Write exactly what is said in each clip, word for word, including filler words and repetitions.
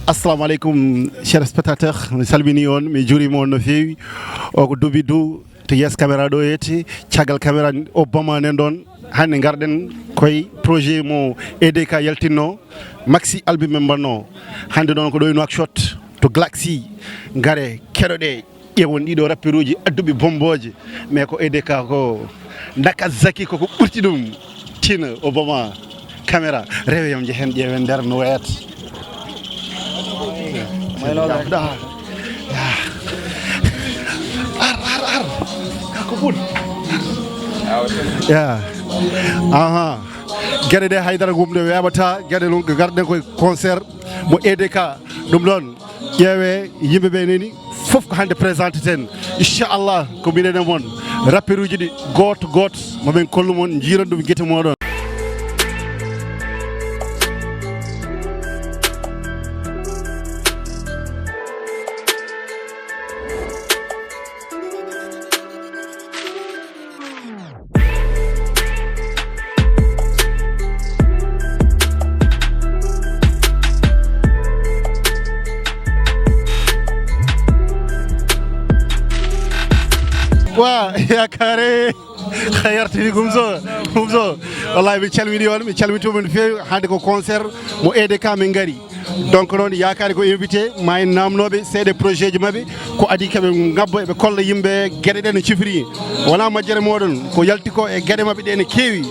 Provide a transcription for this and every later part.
Assalamu aleykum, chers spectateurs, mi salmini on, mi juurima on no feewi. O ko Dubi Du to yeeso caméra ɗo yetti, caggal caméra o Bama nen ɗon. Hannde ngarɗen koye projet mo E D K yaltinno, maxi album men mbanno. Hannde ɗon ko ɗo e Nouakchott to Galaxy. Ngare keɗoɗe, ƴeewon ɗiɗo rapperuji adduɓe bombooje, mais ko E D K ko Nakazaki koko ɓurti ɗum. Tina Obama, caméra, rewe yam jehen ƴeewen nder no wayata. Ar, ar, ar. Ka ko ɓuri. Ya. Aha. Geɗe ɗe haydara gumde weeɓata, geɗe ɗum ko garɗen koye concert mo E D K. Ɗum ɗon, ƴeewe yimɓe ɓe neni, fof ko hannde présenté ten. Inchallah, ko minen e mon. Rapperuji ɗi, gooto, gooto, mo ɓen kollu mon, jiiron ɗum gite moɗon. Wa, yakare. Yartini gumzo, gumzo. Wallahi, mi calmini on, mi calmini on no feewi. Hannde ko concert mo E D K min ngari. Donc noon, yaakaari ko invité, ma en naamnooɓe seeɗa projet ji maɓɓe, ko adii kaɓe ngabbo eɓe kolla yimɓe geɗe ɗe no cifiri. Wonaa majjere mooɗon, ko yalti ko e geɗe maɓɓe ɗe ne keewi.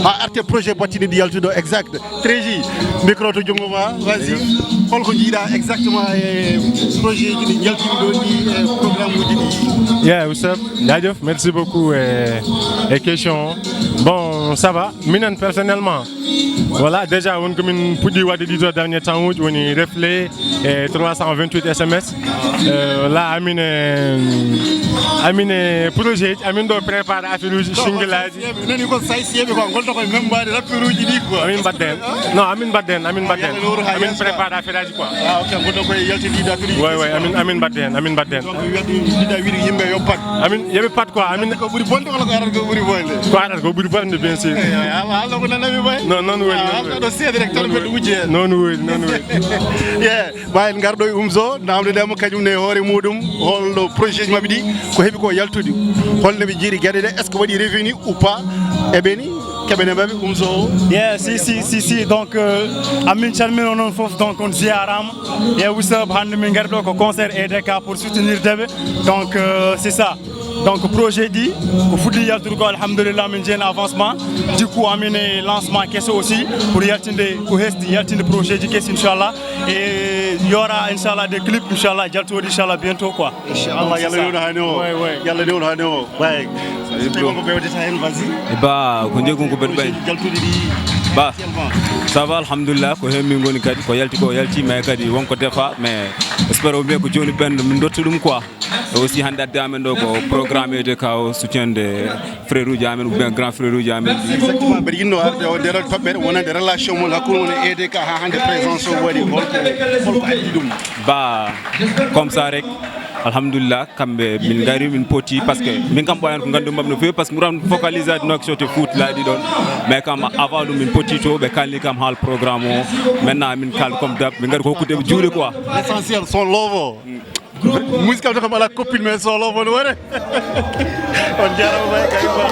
Haa arte projet battiniiɗi yaltuɗo exact. Tréji, micro to junngo ma, vas-y. Holko njiiɗa exactement e projet ji ɗi yaltini ɗo ɗi, e programme uji ɗi? Yeah, what's up? Jaajëf, merci beaucoup e, e question. Bon, ça va. Minen personnellement, voilà, déjà won ko min puɗɗi waɗde ɗiɗo dernier temps uji, woni reflet e trois cent vingt-huit S M S. Euh, là, amin e, amin e projet ji, amin ɗo préparé affaire uji, single aji. Yeɓe, nani ko say si yeɓe ko ngol to koye membaade rapperuji ɗi quoi. Amin mbaɗden. Non, amin mbaɗden, amin mbaɗden. Amin préparé affaire aji quoi. Ah, ok, ngol to koye yalti ɗiɗo affaire uji. Ouais, ouais, amin, amin mbaɗden, amin mbaɗden. Donc, wiɗa wiɗi yimɓe yo pat. Amin, yeɓe pat quoi, amin. Ko ɓuri bonde walla ko arata ko ɓuri bonde? Ko arata ko ɓuri bonde, bien sûr. Eyi, eyi, Allah, Allah ko nanami bay. Non, non, oui, ah, non, Allah oui. Ɗo seede rek, tan mbeɗa wujje heen. Non, oui, non, oui. Yeah, ma en ngarɗo e Umzo, namdoɗen mo kañum ne e hoore muɗum, holno projet ji maɓɓe ɗi, ko heɓi ko yaltude, holno ɓe jiiri geɗe ɗe, est-ce que waɗi revenu ou pas? E ɓeni, keɓene maɓɓe Umzo. Yeah, si, si, si, si, donc, euh, amin calmino noon fof, donc, on ziyarama. Yeah, what's up, hannde min ngari ɗo ko concert E D K pour soutenir Debe, donc, euh, c'est ça. Donc projet ji ko fuɗɗi yaltude ko, alhamdulillah, min jeeni avancement. Du coup, amin e lancement keso aussi pour yaltinde ko hesɗi, yaltinde projet ji kesi, inchallah. Et il y aura, inchallah, des clips, inchallah, jaltuɗi, inchallah, bientôt quoi. Inchallah, donc, c'est ça. Yalla newno hani o. Ouais, ouais. Yalla newno hani o. Ouais. Tawi ko ɓeydata hen, vas-y. E ba, ko jeegom ko ɓen ɓay. Projet ji jaltuɗi ɗi. Ba, actuellement. Ça va, alhamdulillah, ko hen min ngoni kadi, ko yalti ko yalti, mais kadi wonko defa, mais espérons bien ko joni ɓen min dottu ɗum quoi. E aussi hannde addi amen ɗo ko programme E D K o, soutien de frère uji amen ou bien grand frère uji amen. Exactement, mbeɗa yinno arde o nder toɓɓere wonande relation mon hakkunde mon e E D K haa hannde présence o waɗi, holko, holko addi ɗum? Ba, comme ça rek, alhamdulillah, kamɓe min ngari, min poti, parce que min kam ɓooyan ko nganndu maɓɓe no feewi, parce que mburan focalisade Nouakchott e Fouta laaɗi ɗon, mais kam avant ɗum min poti to, ɓe kalni kam haal programme o, maintenant min kal comme d'hab, min ngari ko hokkude ɓe juuɗe quoi. L'essentiel son love o. Musique am kam ala copine, mais solo mo no ware. On jarama bay kay ba.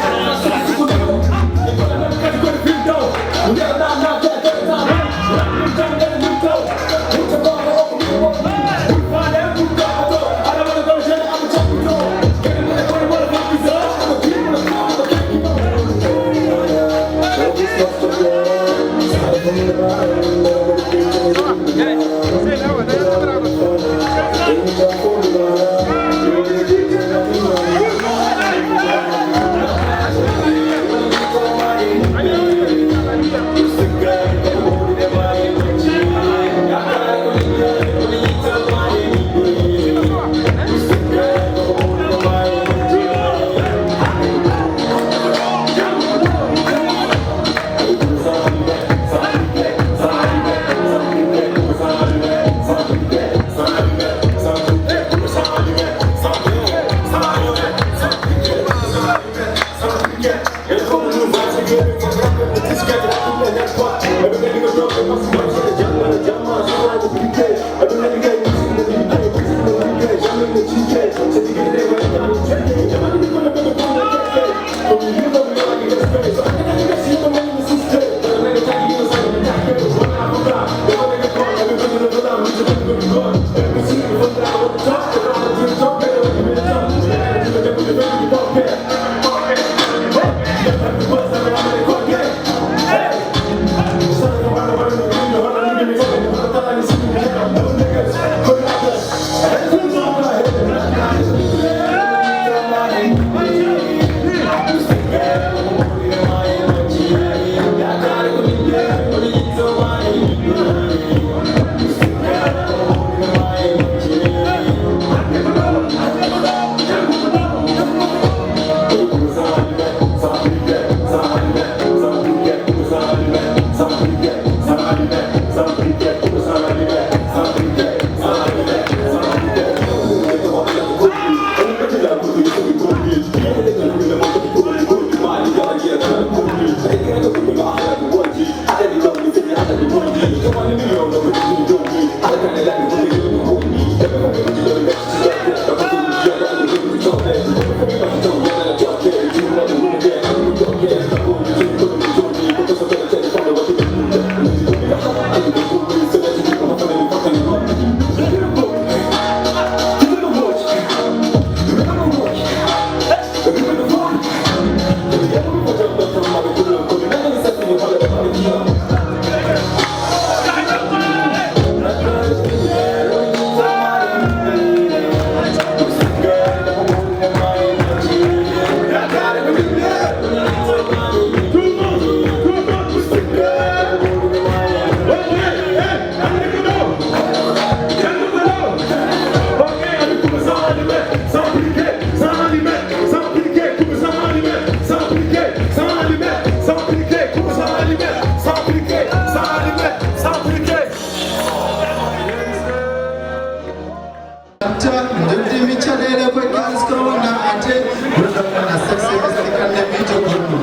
Njoɓdimi caɗeele koye kaalis ko wona ate. Ɓurɗo wona sexy, kande miijo gonɗo.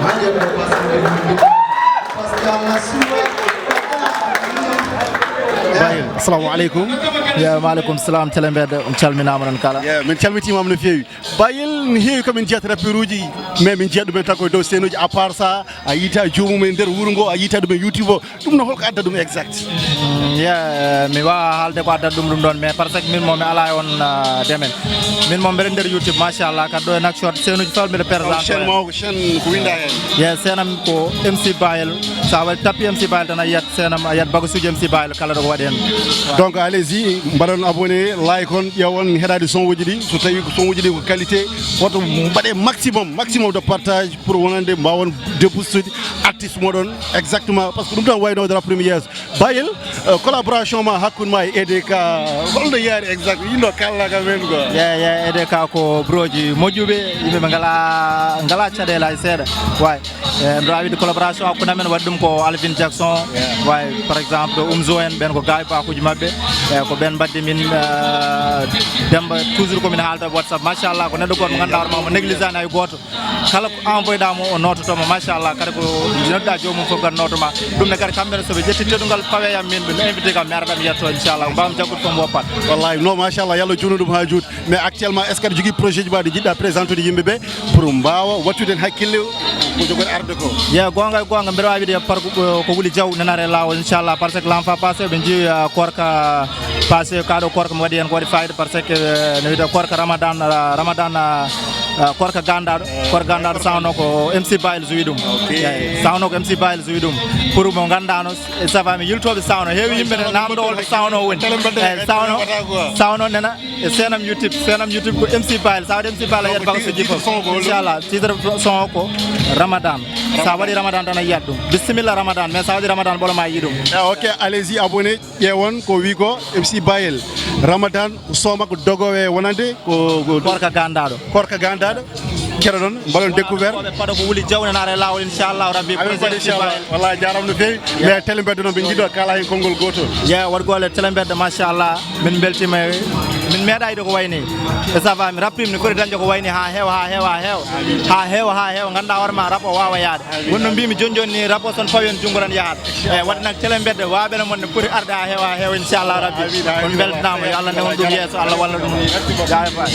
Maƴe ko pasande. Pascal Assoué. Bayel, assalamu aleykum. Ya, maaleykum salam, Tele Mbedda, on calminaama noon kala. Ya, min calmitiima no feewi. Bayel, no heewi ko min njiyata rappeur uji, mais min njiya ɗumen tan koye dow scène uji. À part ça, a yiita joomum e nder wuro ngo, a yiita ɗum e YouTube o. Ɗum no, holko adda ɗum exact? Mm, yeah, mi waawaa haalde ko addata ɗum, ɗum ɗoon, mais parce que min moom mi alaa e on, ah, domaine. Min moom mbeɗa nder YouTube, machallah, kadi ɗo e Nouakchott, scène uji fof mbeɗa présente. Chaîne ma o ko chaîne ko winnda heen? Yeah, chaîne am ko M C Bayel. So a waɗi tappi M C Bayel tan a yiyat chaîne am, a yiyat bagasuuji M C Bayel kala ɗo ko waɗi heen. Donc, allez-y, mbaɗon abonné, like on, ƴeewon heɗaade son uji ɗi. So tawi ko son uji ɗi ko qualité, woto mbaɗe maximum, maximum de partage pour wonande mbaawon déboustude artiste moɗon. Exactement, parce que ɗum tan waynoo de la première. Bayel, euh, collaboration ma hakkunde ma e E D K, holno yaari exact? Yinno kalla kam en quoi. Yeah, yeah, E D K ko broji moƴƴuɓe, yimɓe ɓe ngala, ngala caɗeele hay seeɗa. Way. Eh, mbiɗo wawi wiide collaboration hakkunde amen waɗi ɗum ko Alvin Jackson. Yeah. Way, par exemple, ɗo Umzo en, ɓen ko gaawi bakuji maɓɓe. Eh, ko ɓen mbaddi min, eh, Demba, toujours ko min haalda WhatsApp. Machallah, ko neɗɗo goto mo ganduɗa hoore ma mo négligani hay goto. Kala ko envoyɗa mo, o nototo ma, machallah. Kadi ko noddɗa joomum fof, kadi noto ma. Ɗum ne kadi kamɓe ne, soɓe ƴetti teddungal pawe yam min, ɓe invité kam, mi arata mi yetto, inchallah. Mbawmi jaggude fof mi woppat. Wallahi, no, machallah, yo Allah juutnu ɗum ha juuti. Mais actuellement, est-ce que aɗa jogii projet ji ma ɗi njiɗɗa présenter de yimɓe ɓe pour mbaawa wattude heen hakkille ko jogori arde ko? Ye, goonga e goonga, mbeɗa waawi wiide par ko, ko Wuli Jaw nanare laawol, inchallah, parce que l'an fa passé, ɓe njii, uh, korka passé, kaɗo korka mi waɗi heen ko waɗi fayida, parce que, uh, no wiyde korka Ramadan, uh, Ramadan, uh, uh, korka gandaɗo, korka gandaɗo sawno ko M C Bayel jowi ɗum. Ok. Eyi, sawno ko M C Bayel jowi ɗum. Pour mo ganduɗa no, e safa mi yiltoɓe sawno, heewi yimɓe ne namdo holto sawno woni. Eyi, sawno, sawno nena, e seenam YouTube, seenam YouTube ko M C Bayel. Sa waɗi M C Bayel a yiyat bagasuji fof. Inchallah, titre son o ko Ramadan. Sa waɗi Ramadan tan a yiyat ɗum. Bisimilla Ramadan, mais sa waɗi Ramadan ɓolo ma yi ɗum. Eh, ok, allez-y, abonné, ƴeewon ko wi ko M C Bayel. Ramadan, ko soma ko dogowe wonande, ko, ko korka gandaɗo. Korka gandaɗo. Keɗoɗon, mbaɗon découvert. Paɗo ko Wuli Jaw nanare laawol, inchallah rabbi. Amin kadi, inchallah. Wallahi, jaram no feewi. Yeah. Mais Tele Mbedda noon, ɓe njiɗo kala heen konngol gootol. Yeewa, waɗ golle Tele Mbedda, machallah. Min mbeltima, min meeɗa yiɗo ko wayni. E ça va, mi rappim ne foti dañde ko wayni ha heewa, ha heewa, ha heewa. Ha heewa, ha heewa, ganduɗa hoore ma rap o wawa yaade. Wonno mbimi joni joni ni, rap o son fawi en junngo tan yahat. Eyi, waɗde nak Tele Mbedda, waɓe no mon ne poti arde ha heewa, ha heewa, inchallah rabbi. On beltanama, yo Allah newn ɗum yeeso, Allah walla ɗum. Jaaraama.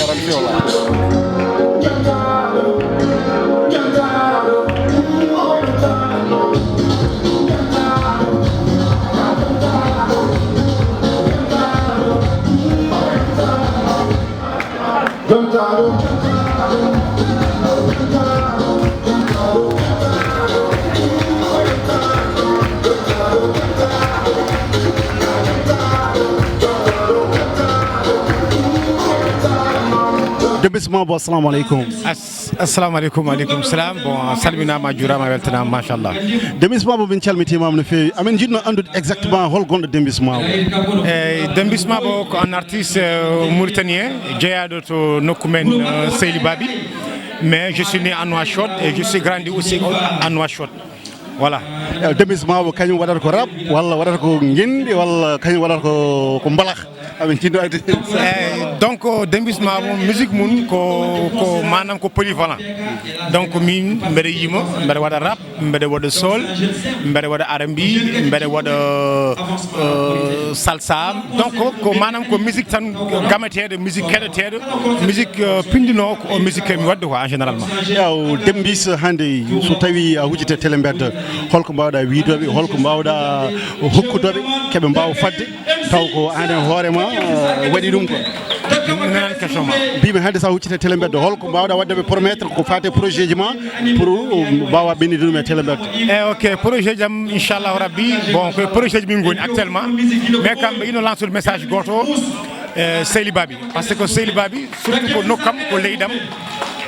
Dembis Mabo, assalamu aleykum. Assalamu aleykum. Aleykum salam. Bon, salminama, jurama, weltanama, machallah. Dembis Mabo, min calmitimama no feewi. Amin jiɗno andude exactement hol gonɗo Dembis Mabo. Eyyi, Dembis Mabo ko un artiste, euh, mauritanien, jeeyaɗo to nokku men, euh, Seyli Babi. Mais je suis né à Nouakchott et je suis grandi aussi à Nouakchott. Voilà. Eyyi, Dembis Mabo kañum waɗata ko rap, walla waɗata ko ngenndi, walla kañum waɗata ko, ko mbalax? Amin jiɗno andude. Eyyi, donc, Dembis Mabo, musique mum ko, ko manam ko polyvalent. Donc min mbeɗa yima, mbeɗa waɗa rap, mbeɗa waɗa soul, mbeɗa waɗa R and B, mbeɗa waɗa, euh, salsa. Donc ko manam ko musique tan gameteɗo, musique keɗoteɗo, musique, euh, pinɗinoowo, ko o musique mi waɗde quoi, en généralement. Yaw Dembis, hannde so tawi a huccita Télé Mbedda, holko mbawɗa wiidoɓe, holko mbawɗa hokkudoɓe, keɓe mbawa fadde, taw ko an e hoore ma, euh, waɗi ɗum quoi? Mi nanani question ma. Mbimi hannde sa huccita Télé Mbedda, holko mbawɗa wadde ɓe promettre ko fate projet ji ma pour, euh, mbawa ɓennude ɗum e Télé Mbedda? Eyyi, ok, projet ji am, inchallahu rabbi, bon, ko projet ji min goni actuellement, mais kam ɓe ino lancer message goto, euh, Seyli Babi, parce que Seyli Babi surtout ko nokkam, ko leydam,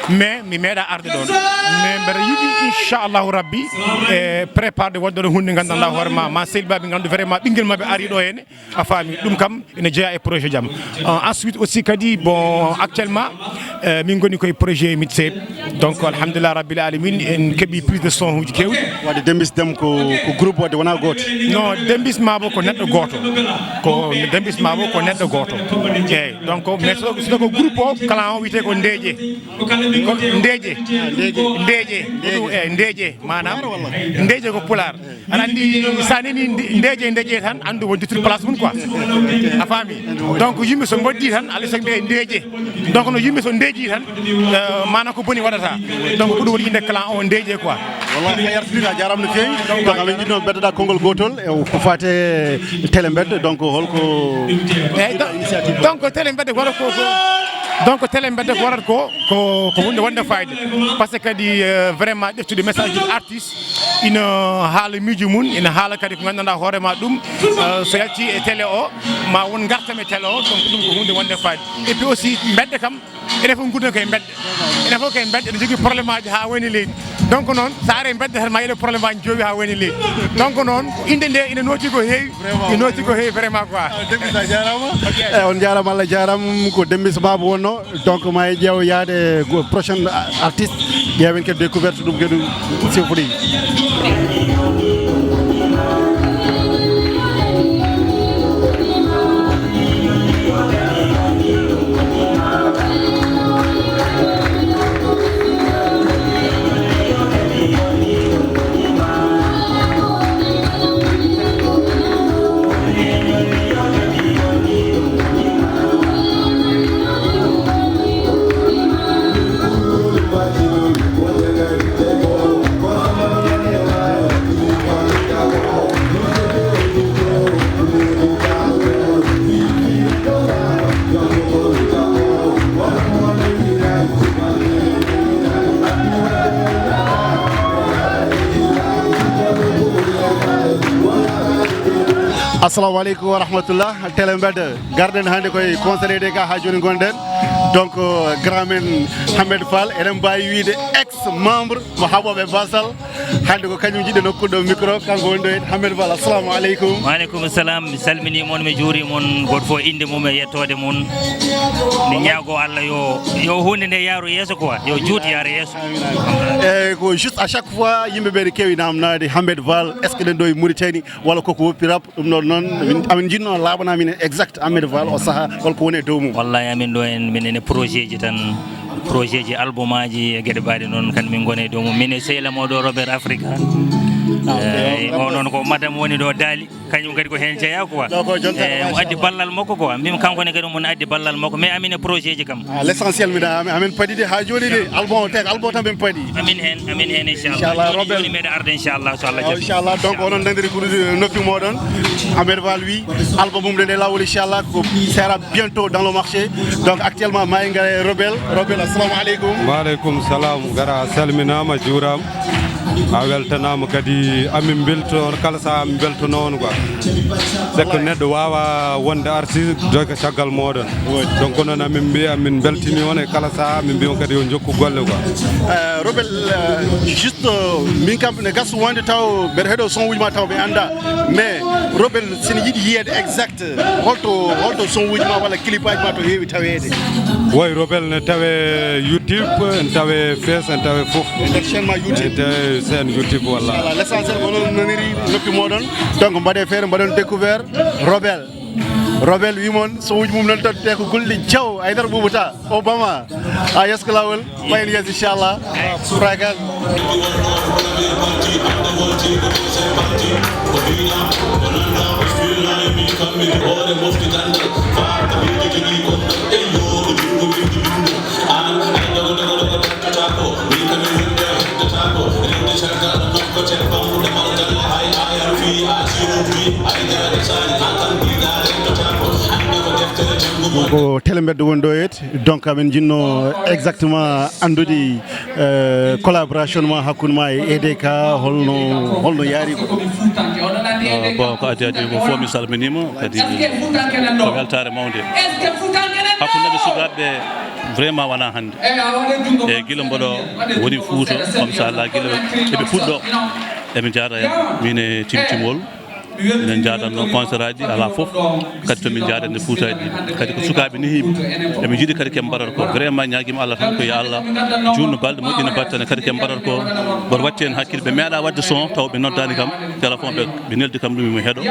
mais mi meeɗa arde ɗon, mais mbeɗa yiɗi inchallahu rabbi e préparde waɗde ɗo hunde gandanɗa hoore ma, ma Seyli Babi gandu vraiment ɓinguel mabɓe ari ɗo henne. A faami, ɗum kam ina jeeya e projet ji am. Euh, ensuite aussi kadi, bon, actuellement, euh, min goni koye projet mixtape. Donc alhamdulillah rabbil alamin, en keeɓi prise de son uji kewɗi. Wadde Dembis Dem ko, ko groupe wadde wona goto? Non, Dembis Mabo ko neɗɗo goto. Ko Dembis Mabo ko neɗɗo goto. Eyyi, donc mais so, so ko groupe o, clan o wiyete ko Ndeeƴe. Ko Ndeeƴe. Ndeeƴe. Ndeeƴe. Ko ɗum, eyyi, Ndeeƴe. Manam Ndeeƴe ko Pulaar. Aɗa anndi, sa nani nde-, Ndeeƴe, Ndeeƴe tan, anndu won détruit place mum quoi. A faami? Donc yimɓe so ngoɗɗi tan, alay sago ɓe Ndeeƴe. Donc no yimɓe so ndeeƴi tan, euh, mana ko boni waɗata. Donc ko ɗum woni innde clan o, Ndeeƴe quoi. Wallahi, a yartini, a jarama no feewi. Donc amin jiɗno beddoɗa konngol gotol e ko fate Télé Mbedda, donc holko... Eyyi, donc, donc Télé Mbedda ko waɗata ko, ko, donc Télé Mbedda ko waɗata ko, ko, ko hunde wonde fayida. Par ce que kadi, euh, vraiment ƴettude message artiste, ina haala miijo mum, ina haala kadi ko gandanɗa hoore ma ɗum, euh, so yalti e télé o, ma won gartam e télé o, donc ɗum ko hunde wonde fayida. Et puis aussi, Mbedda kam, enen fof gurdata koye Mbedda. Enen fof koye Mbedda, ene jogui problème aji ha woni leydi. Donc noon, sa ari e Mbedda tan ma yiiɗe problème aji jooɗi ha woni leydi. Donc noon, ko innde nde ina nooti ko heewi, ina nooti ko heewi vraiment quoi. Ah, Dembis, a jarama. Ok. Eyyi, on jarama, Allah jarama, ko Dembis Mabo wonno. Donc ma en ƴeew yaade go-, prochaine a-, artiste, ƴeewen kadi découverte ɗum kadi sifori. Assalamu aleykum wa rahmatullah. Télé Mbedda, garɗen hannde koye conseil de ga ha joni gonɗen. Donc, euh, grand men Hammed Fall, eɗen mbawi wiide ex membre mo Haɓoɓe Basal. Hannde ko kañum jiɗɗen hokkude ɗo micro, kanko woni ɗo e Hammed Fall. Assalamu aleykum. Wa aleykum salam. Mi salminima on, mi juurima on, goto fof innde mum e yettoode mum. Mi ñaago Allah yo, yo hunde nde yaaru yeeso quoi, yo juut yaaru yeeso. Amin, amin. Eyyi, ko juste à chaque fois yimɓe ɓe ne keewi namnade Hammed Fall, est-ce que ɗen ɗo e Mauritanie walla koko woppi rap? Ɗum ɗon noon, min, amin jiɗno laaɓana min exact Ahmed Fall o saaha holko woni e dow mum. Wallahi amin ɗo en, min ene projet ji tan, projet ji, album aji e geɗe mbaɗe noon, kan min gone e dow mum. Min e sehil am oɗo Robert Africa. Ah, ok. Eyyi, o noon ko madame woni ɗo daali, kañum kadi ko heen jeeya quoi. Ɗo ko jonta. Eyyi, mo addi ballal makko quoi. Min kanko ne kadi mo addi ballal makko. Mais amin e projet ji kam. Ah, l'essentiel, mbiɗa, amin, amin paɗi de, ha joni de, album o, tek album tan min paɗi. Amin hen, amin hen, inchallah. Inchallah, joni, Robert. Joni meɗa arde, inchallah, so Allah jaɓi. Inchallah, donc onon nandiri ko noppi moɗon. Ahmed Fall wi, album mum nde lawol, inchallah, ko sera bientôt dans le marché. Donc actuellement, ma en ngare Robel. Robel, assalamu aleykum. Wa aleykum salam. Gara salminama, juurama. A weltanaama kadi, amin mbelto on kala sahaa, min mbelto noon quoi. C'est que neɗɗo waawa wonde artiste joy ko caggal mooɗon. Donc noon amin mbiya, amin mbeltini on e kala sahaa, min mbiya on kadi yo jokku golle quoi. Eh, Robel, eh, juste, eh, min kam ne gas wonde taw mbeɗa heɗo son uji ma taw ɓe annda. Mais Robel, sene yiɗi yiyeede exact, holto, holto son uji ma walla clip aji ma to heewi taweede? Woy, Robel ne tawe YouTube, ne tawe Face, ne tawe fof. E nder chaîne ma YouTube? Ne tawe chaîne YouTube, walla. Voilà, l'essentiel ko noon naniri noppi moɗon. Donc mbaɗe feere, mbaɗon découvert Robel. Robel wi mon son uji mum noon tottete ko gulɗi jaw, ay dara ɓuɓata. Obama, a yesko lawol, ɓayen yes inchallah. Pragal. Ko Tele Mbedda woni ɗo, et donc amin jiɗno exactement anndude, euh, collaboration ma hakkunde ma e E D K, holno, holno yaari ko? Ah, bon, ko adii adii ko fof, mi salminiima, kadi ko weltaare mawnde. Hakkunde men sukaaɓe, vraiment wonaa hannde. E gila mboɗo woni Fuuta, comme ça, la gila eɓe puɗɗo, eɓe njaada e am, min e Timtimol. Minen njaadanno concert aji alaa fof, kadi to min njaadanno Fuutaaji ɗi. Kadi ko sukaaɓe nehiiɓe. Eɓe njiɗi kadi ke mbaɗata ko. Vraiment ñaagiima Allah tan ko yo Allah juutnu balɗe, moƴƴina battane kadi ke mbaɗata ko. Mboɗo watti heen hakkille, ɓe meeɗaa waɗde son taw ɓe noddaani kam téléphone, ɓe, ɓe neldi kam ɗum mi heɗo.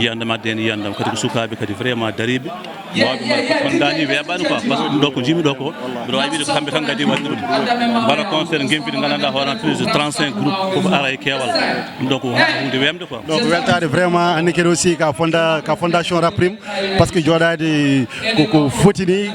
Yiyannde maɓɓe en, yiyannde am. Kadi ko sukaaɓe kadi vraiment dariiɓe. Mawɓe mbaɗa ko fondaani, weeɓaani quoi, par ce que ɗum ɗo ko njiimi ɗo ko, mbiɗa waawi wiide ko kamɓe tan ngaddi waɗde ɗum. Mbaɗa concert, ngimpi ɗi nganndanɗaa hoore am plus de trente-cinq groupes, fof ara e keewal. Ɗum ɗo ko huunde weemde quoi. Donc weltaade vraiment, hannde kadi aussi ka fonda-, ka fondation Raprim, par ce que jooɗaade ko, ko foti ni,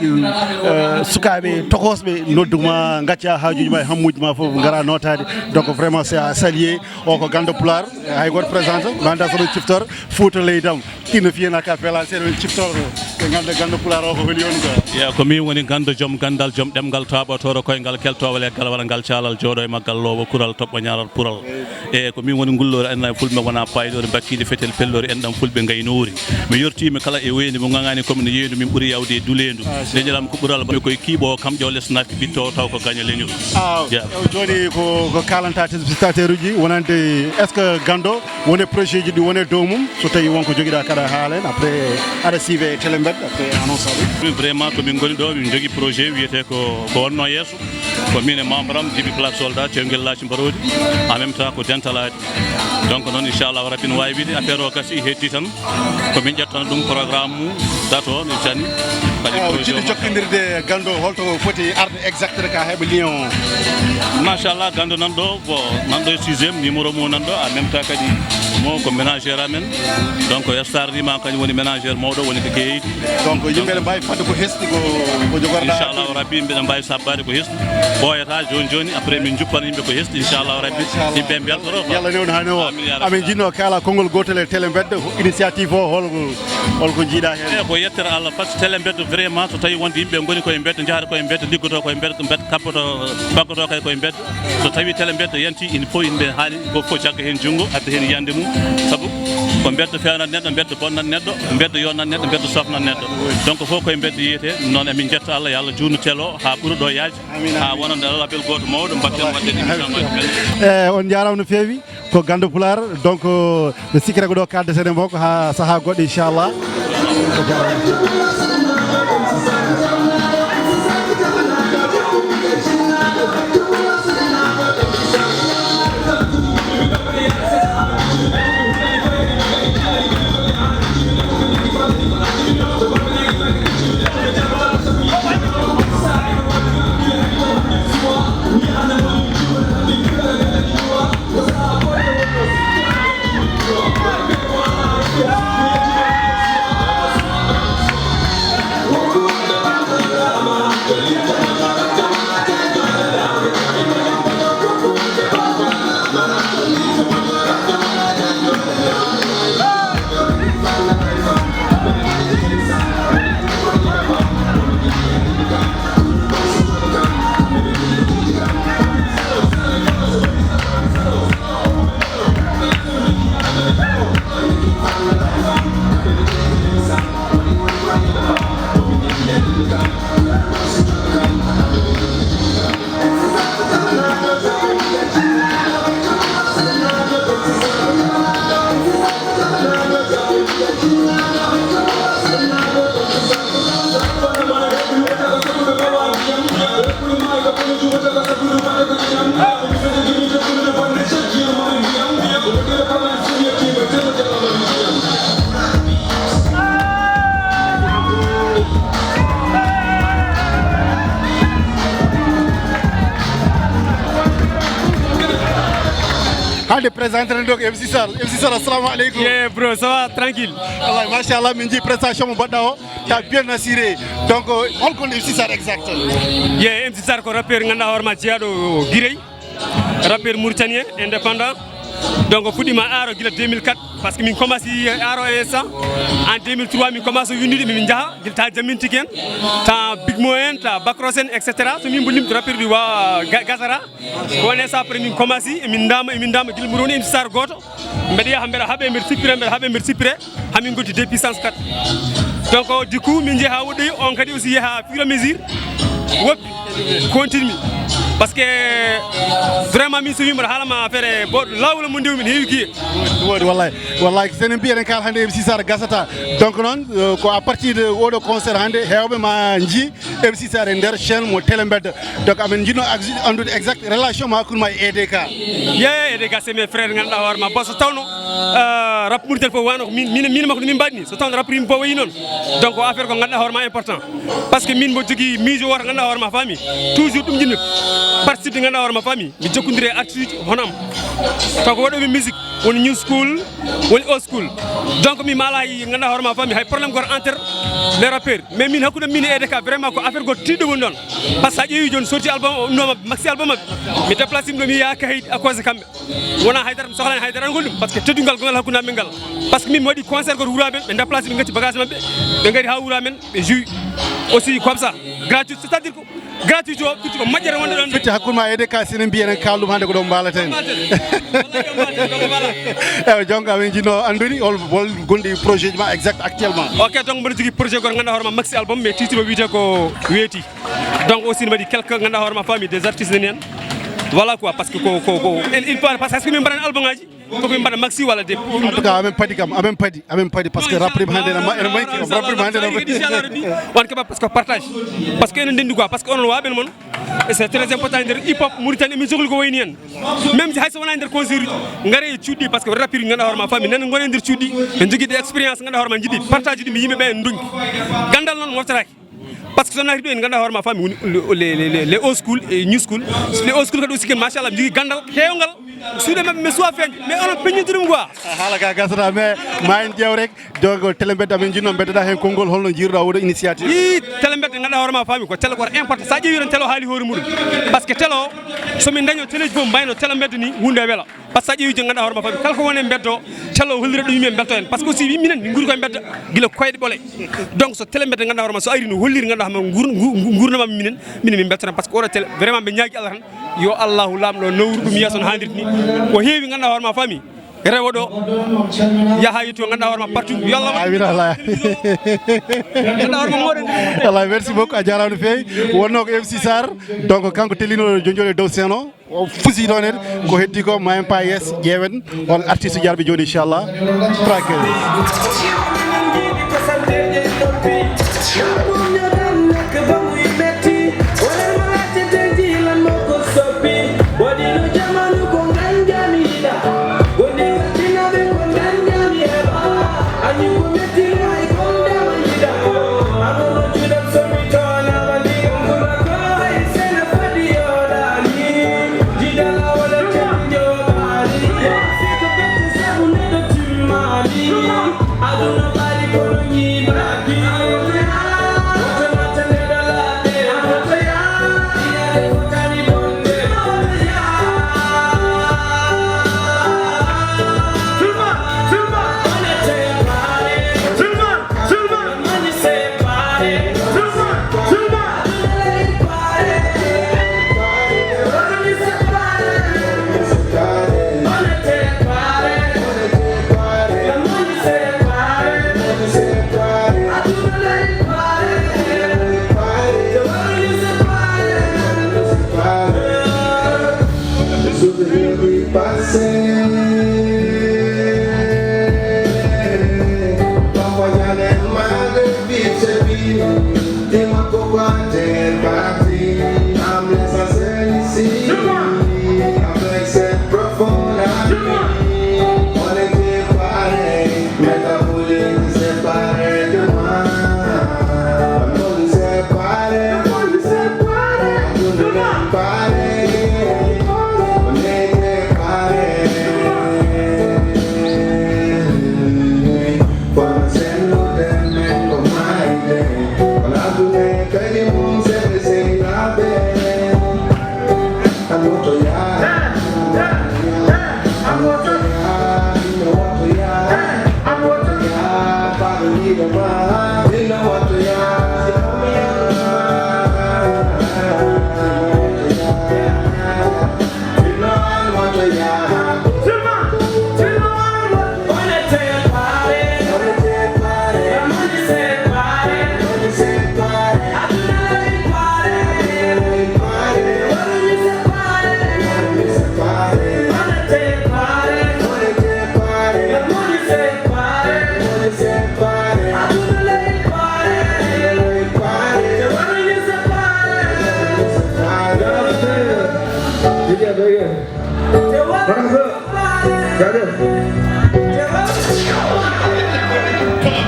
euh, sukaaɓe tokosɓe nodduma, ngacca haajuuji ma e hammuuji ma fof ngara nootaade. Donc vraiment c'est à saluer. O ko Ganndo Pulaar, hay gooto présente, mi anndaa so ɗo ciftor, Fuuta leydam. Ina fiyana ka fela seeɗa, en ciftorɗo ɓe ngannda Ganndo Pulaar o ko holi on quoi. Eya, ko min woni ganndo, joom ganndal, joom ɗemngal, taaɓotooɗo koyngal, keltoowo leggal, waɗa ngal caalal, jooɗo e maggal, loowa kural, toɓɓa ñaaral pural. Eyi, ko min woni ngulloori, enen fulɓe wona payloori, mbakkiiɗi fetel pelloori, enɗam fulɓe ngaynoori. Mi yortiima kala e weendu mo ŋaŋaani, ko mi no yeendu, min ɓuri yawde e duleendu. Ah, nde ñalawma ko ɓural, mbaɗmi koye kiiɓo, kam ƴeew les nafki ɓitto, taw ko gaño leñol. Ah, yeah. Jooni ko, ko kaalanta téléspectateur uji, wonande, est-ce que Ganndo won e projet ji ɗi won e dow mum, so tawi won ko jogiɗa kaɗa haalen, après aɗa siive e Télé Mbedda, après annonce aɗa. Min vraiment ko min ngoni ɗo, min jogii projet wiyetee ko, ko wonno yeeso. Ko min e membre am, Djiby Black Soldat, Cewngel Laaci Mbaroodi, en même temps ko Dental Aadi. Donc noon inchallahu rabbi no waawi wiide affaire o gasi heddi tan. Ko min ƴettana ɗum programme mum, date o, no cani. Kadi projet jiɗɗo o jokkondirde Ganndo, holto foti arde exact ka heɓa lien o? Machallah, Ganndo nan ɗo, bon, nan ɗo e sixième, numéro mum nan ɗo, en même temps kadi mo ko ménagère amen. Donc, Star Rima kañum woni ménagère mawɗo, woni ko keeyiɗi. Donc, yimɓe ne mbaawi fadde ko hesɗi ko, ko jogorɗa. Inchallahu rabbi, yimɓe ne mbaawi sabbaade ko hesɗi. Ɓooyata jooni jooni, après min njuppana yimɓe ko hesɗi, inchallahu rabbi. Machallah. Yimɓe mbeltoro quoi. Yalla newno haa newo. Amin ya rabbi. Amin jiɗno kaala konngol gootel e Télé Mbedda, initiative o, hol, hol ko njiiɗa heen? Eyi, ko yettere Allah, par ce que Télé Mbedda vraiment, so tawi wonde yimɓe ngoni koye mbedda, njahata koye mbedda, liggoto koye mbedda, mbedda, kabboto, baggoto kay koye mbedda. So tawi Télé Mbedda yanti, il faut yimɓe haali, gooto fof jagga heen junngo, adda heen yiyannde mum. Sabu ko mbedda feewnata neɗɗo, mbedda bonnata neɗɗo, mbedda yonnata neɗɗo, mbedda safnata neɗɗo. Donc fof koye mbedda yiyetee. Noon emin njetta Allah, yo Allah juutnu Télé o haa ɓura ɗo yaaj, haa wona label gooto mawɗo, mbaɗten waɗde émission ngaji men. Eh, on njaaraama no feewi. Ko Ganndo Pulaar, donc, euh, mi sikki ko ɗo kaaldeten e makko haa sahaa goɗɗo, inchallah. Hannde présenté ren donc M C Sarr. M C Sarr, assalamu aleykum. Yeah, bro, ça va, tranquille. Wallahi, machallah, min njii prestation mo mbaɗɗa o, t'as bien assuré. Donc, euh, holko woni M C Sarr exact? Yeah, M C Sarr ko rappeur ganduɗa hoore ma jeyaɗo Guirey. Rappeur mauritanien, indépendant. Donc, o fuɗɗima aaro gila deux mille quatre, parce que min commencé aaro e ça. En deux mille trois, min commencé windude, min jaha, gila ta Jaminti ken, ta Big Mo en, ta Bakros en, et cetera. So min mbo limto rappeur ɗi wa Ga-, Gazara. Ko woni ça, après min commencé, min dama, min dama gila mbo woni M C Sarr goto. Mbeɗa yaha, mbeɗa haɓe, mbeɗa sippire, mbeɗa haɓe, mbeɗa sippire, hamin gondi deux puissance quatre. Donc, du coup, min jeeha woɗɗoyi, on kadi aussi yeeha fur et à mesure, woppi, continue. Parce que vraiment, min so wima mbaɗa haalama affaire e boɗo, lawol mo ndewmi ne heewi kiye. Woodi, wallahi. Wallahi, so en mbiyi eɗen kaala hannde M C Sarr gasata. Donc noon, euh, ko à partir de oɗo concert hannde, heewɓe ma njii M C Sarr e nder chaîne mo Télé Mbedda. Donc, amen jiɗno ex-, anndude exact relation ma hakkunde ma e E D K. Yeah, E D K, c'est mes frères, ganduɗa hoore ma. Bon, so tawno, euh, rap Mauritanie fof wano ko min, min, min makko no min mbaɗi ni. So tawno rap yimɓe fof wayi noon. Donc, o affaire ko ganduɗa hoore ma important. Parce que min mbo jogui miijo woto ganduɗa hoore ma faami. Toujours ɗum jinmi. Participe ganduɗa hoore ma faami. Mi jokkodiri e artiste uji hono am. Taw ko waɗoɓe musique, woni new school, woni old school. Donc mi mala hay ganduɗa hoore ma faami, hay problème goto entre les rappeurs. Mais min hakkude min e E D K vraiment ko affaire goto tiɗɗo woni ɗon. Parce que sa ƴeewi joni sorti album o, innoma maxi album maɓɓe. Mi déplacé mi ɗo mi yaha Kahayɗi à cause de kamɓe. Wona haydara, mi sohlani haydara angol ɗum. Parce que teddungal gongal hakkude amen ngal. Parce que min mi waɗi concert goto wuro amen, ɓe déplacé ɓe gacci bagage maɓɓe, ɓe gari ha wuro amen, ɓe joue aussi comme ça. Gratuit, c'est-à-dire que gratuit o firti ko moƴƴere wonde ɗon. Firti hakkunde ma E D K, sene mbiyen en kaldum hannde ko ɗo mbalaten. Ewa, jonka amin jino anduni hol, hol gondi projet ma exact actuellement. Ok, donc mboɗo jogui projet goto ganduɗa hoore ma maxi album, mais titre o wiyete ko weeti. Donc aussi ne waɗi quelques ganduɗa hoore ma faami des artistes nani hen. Voilà quoi, parce que ko, ko, ko, il, il faut, parce que min mbaɗan album aji. Ko min mbaɗa maxi walla de. En tout cas, amen padi kam, amen padi, amen padi, parce que rap rima hannde ene ma-, ene manki, rap rima hannde ene manki. Inchallah rabbi, on keɓa parce que partage. Parce que enen ndendi quoi, parce que onon waɓen mon. Et c'est très important nder hip hop Mauritanie, min sokli ko wayni en. Même si hay so wona nder concert uji, ngare e cuuɗi, parce que rappeur ganduɗa hoore ma faami, nan ngone nder cuuɗi, en jogui des expériences ganduɗa hoore ma jiɗi, partage uji ɗi yimɓe ɓe en donki. Gandal noon moftatake. Parce que so naati ɗo en ganduɗa hoore ma faami woni le, le, le, le, les old school et new school. Les old school kadi aussi ken machallah, jogui gandal, heewgal. Suuɗe maɓɓe mais suwa feeñde, mais onon peññinti ɗum quoi. Ah, haala ka gasata, mais ma en ƴeew rek. Donc, Télé Mbedda, min jinno mbeddaɗa hen konngol, holno jiiruɗa oɗo initiative? Yi, Télé Mbedda, ganduɗa hoore ma faami, ko télé goto important. Sa ƴeewi tan télé o haali hoore muɗum. Parce que télé o, somin daño télé ji fof mbayno Télé Mbedda ni, hunde wela. Parce que sa ƴeewi joni ganduɗa hoore ma faami, kala ko woni e mbedda o, télé o hollira ɗum yimɓe mbelto hen. Parce que aussi yimɓe minen, min guuri koye mbedda, gila koyɗe ɓole. Donc, so Télé Mbedda ganduɗa hoore ma, so ari no holliri ganduɗa hoore ma, ngur-, ngu-, ngu-, gurdam minen, minen min mbelto tan. Parce que oɗo télé, vraiment, mbe ñaagui Allah tan, yo Allahu laamɗo nawru ɗum yeeso no hannirta ni. Ko heewi ganduɗa hoore ma faami, rewo ɗo, yaha yetto ganduɗa hoore ma partout. Yo Allah waɗ-, amin, Allah. Ganduɗa hoore ma moɗon. Allah, merci beaucoup, a jarama no feewi. Wonno ko M C Sarr, donc kanko tellino jonjole dow scène o. O fusi ɗon en, ko heddi ko ma en pa yes, ƴeewen hol artiste uji arɓe joni inchallah. Traqueuse.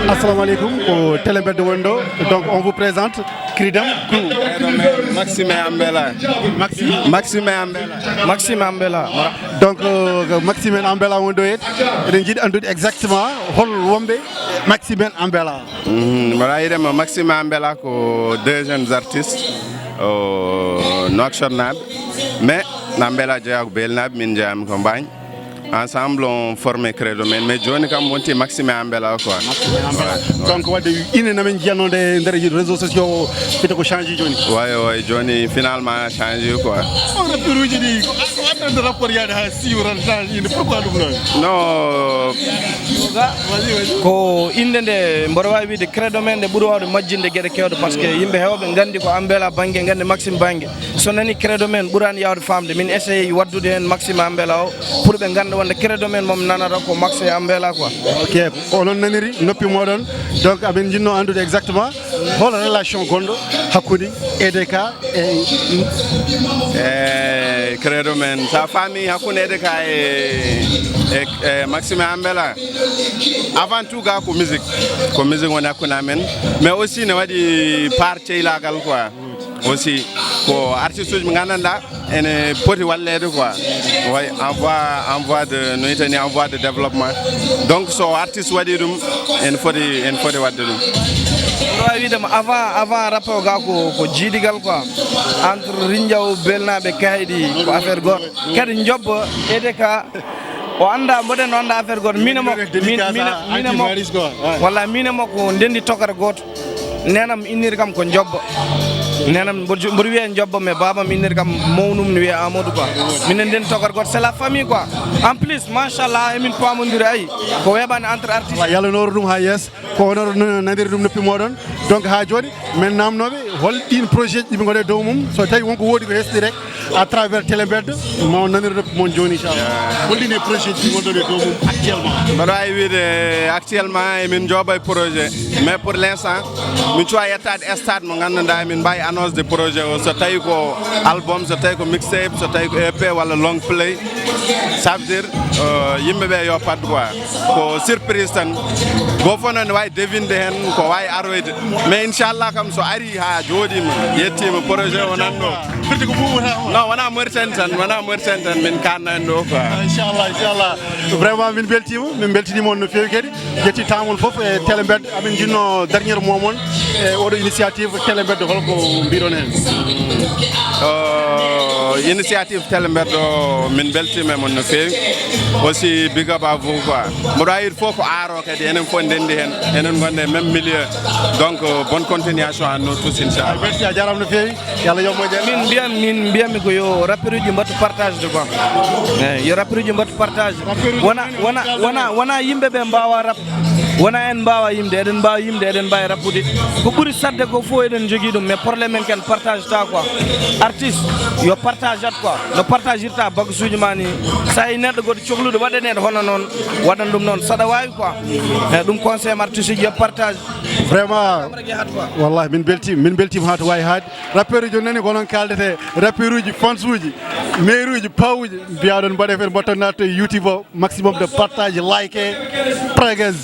Assalamu aleykum, ko Télé Mbedda woni ɗo. Donc, on vous présente Cridem Crew. Maxime Ambela. Maxime? Maxime Ambela. Maxime Ambela. Donc, euh, Maxime Ambela woni ɗo, eɗen njiɗi anndude exactement hol wonɓe Maxime Ambela. Mhm, mboɗo wiyde mo Maxime Ambela ko deux jeunes artistes o Nouakchott naaɓe, mais Ambela jeyaa ko Beeli naaɓe, min jeyaami ko Mbaañ. Ensemble on formé Credo Men, mais jooni kam wonti Maxime Ambela quoi. Maxime Ambela. Donc wadde ine namin jiyanno nde nder réseaux sociaux o fita ko change jooni. Way way jooni finalement change quoi. On rappeur uji ɗi ko adda rapport yaade ha siiwran change inde, pourquoi ɗum ɗon? No. Vas-y, vas-y. Ko innde nde mboɗo waawi wiyde Credo Men nde ɓuri waawde majjinde geɗe keewɗe, parce que yimɓe heewɓe nganndi ko Ambela bannge, nganndi Maxime bannge. So nani Credo Men ɓuraani yaawde faamde. Min essayé waddude heen Maxime Ambela o pour ɓe ngannda wonde Credo Men mo mi nanata ko Maxime Ambela quoi. Ok, ko onon naniri noppi mooɗon. Donc amin njiɗno anndude exactement hol relation gonɗo hakkunde E D K e E Credo Men. Sa faami hakkunde E D K e, e, e Maxime Ambela. Avant tout ga ko musique. Ko musique woni hakkunde amen. Mais aussi ne waɗi part ceylaagal quoi. Aussi ko artiste uji ɓe nganndanɗaa ene poti walleede quoi. Way en voie, en voie de, no wiyetee ni, en voie de développement. Donc so artiste waɗi ɗum, en foti, en foti waɗde ɗum. Ɗo a wiide mo avant, avant rappeur ga ko, ko jiidigal quoi. Entre Rinjaw, Belnaaɓe, Kaydi, ko affaire gooto. Kadi njobbo E D K, o annda, mboɗen o annda affaire gooto. Min e mo, min, min, min e mo, walla min e mo ko ndenndi tokara gooto. Nenam inniri kam ko Jobba. Nenam mboɗo, mboɗo wiyee Jobba, mais baabam inniri kam mawnum ne wiyee Amadou quoi. Minen nden tokar goto, c'est la famille quoi. En plus, machallah, emin paamondiri, ayi, ko weeɓaani entre artistes. Yalanooro ɗum haa yeeso, ko onon naniri ɗum noppi mooɗon. Donc haa jooni, min naamnooɓe, hol ɗiin projet ji ɓe ngonɗon e dow mum? So tawi wonko woodi ko hesɗi rek, à travers Télé Mbedda, ma on nanir noppi mon jooni, inchallah. Hol ɗiin e projet ji ngonɗon e dow mum actuellement? Mboɗo waawi wiyde actuellement emin njooɓa e projet, mais pour l'instant min cuwa yettaade stade mo nganndanɗaa emin mbaawi annonce de projet o, so tawi ko album, so tawi ko mixtape, so tawi ko E P walla long play. Ça veut dire, euh, yimɓe ɓe yo pad quoi. Ko surprise tan. Goo fof noon ne waawi devinde heen ko waawi aroyde. Mais inchallah kam so arii haa jooɗiima, yettiima, projet o nan ɗo. Firti ko ɓuuɓata o. Non, wonaa Mauritanie tan, wonaa Mauritanie tan, min kaanna heen ɗo quoi. Inchallah, inchallah. Vraiment min mbeltiima, min mbeltiniima on no feewi kadi. Yetti taamon fof e Télé Mbedda, amin njiɗno dernier mot mon e oɗo initiative Télé Mbedda, holko mbiɗon heen? Euh, initiative Télé Mbedda o, min mbeltiima e mon no feewi. Aussi, big up à vous quoi. Mboɗo waawi wiyde fof ko aaro kadi, enen fof ndenndi heen, enen ngonɗen e même milieu. Donc, euh, bonne continuation à nous tous, inchallah. Merci, a jaaraama no feewi. Yalla yo moƴƴere. Min mbiyam, min mbiyammi ko yo rappeur uji mbattu partage de quoi. Eyi, yo rappeur uji mbattu partage. Rappeur uji wona, wona, wona, wona yimɓe ɓe mbaawa rap. Wona en mbaawa yimde, eɗen mbaawa yimde, eɗen mbaawi rappude. Ko ɓuri saɗde ko fof eɗen njogii ɗum, mais problème en ken partage ta quoi. Artiste, yo partage at quoi. No partage irta bagage uji ma ni. Sa yi neɗɗo goɗɗo cohluɗo waɗaneede hono noon, waɗan ɗum noon. Saɗa waawi quoi. Eyi, ɗum conseil am artiste uji yo partage. Vraiment, wallahi, min mbeltiima, min mbeltiima haa to waawi haade. Rappeur uji, on nani ko onon kaaldete, rappeur uji, fans uji, maire uji, pa uji, mbiyaɗon mbaɗe fen, mbatton naatde e YouTube o, maximum de partage, like, progress.